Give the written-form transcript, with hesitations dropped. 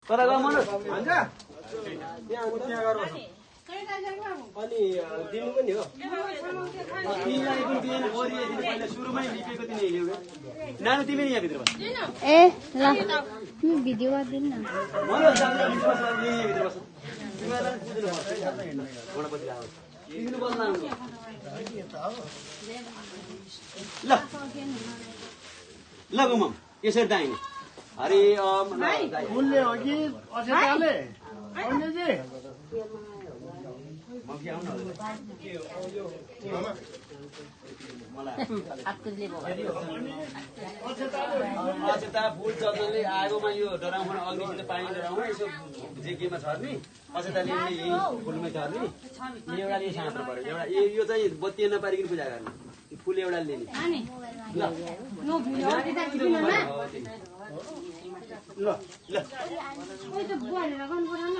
कता गयो मनोज अनि दिनु पनि हो तिमीलाई पनि दिएन गरिदिनु पहिला सुरुमै लिपेको तिमी हिँड्यौ नानु तिमी नि यहाँभित्र बस ए ल म भिडियो गर्दिन न मनोज जाँदा विश्वास गर्ने यहाँभित्र बस तिमीलाई बुझ्नु पर्छ गणपति आउँछ तिमीले बस्न आउनु ल ल गुमम यसरी दाहिने हरि ओम फुलले हो कि अक्षताले पण्डितजी अक्षता फुल चन्दनले आगोमा यो डराउन अग्निसित पानी डराउन यसो जेकेमा छर्ने अक्षताले यही फुलमै छर्ने एउटा यही साँत्र पऱ्यो एउटा यो चाहिँ बत्ती नपारिकन पूजा गर्ने फुल एउटा लिने ल ल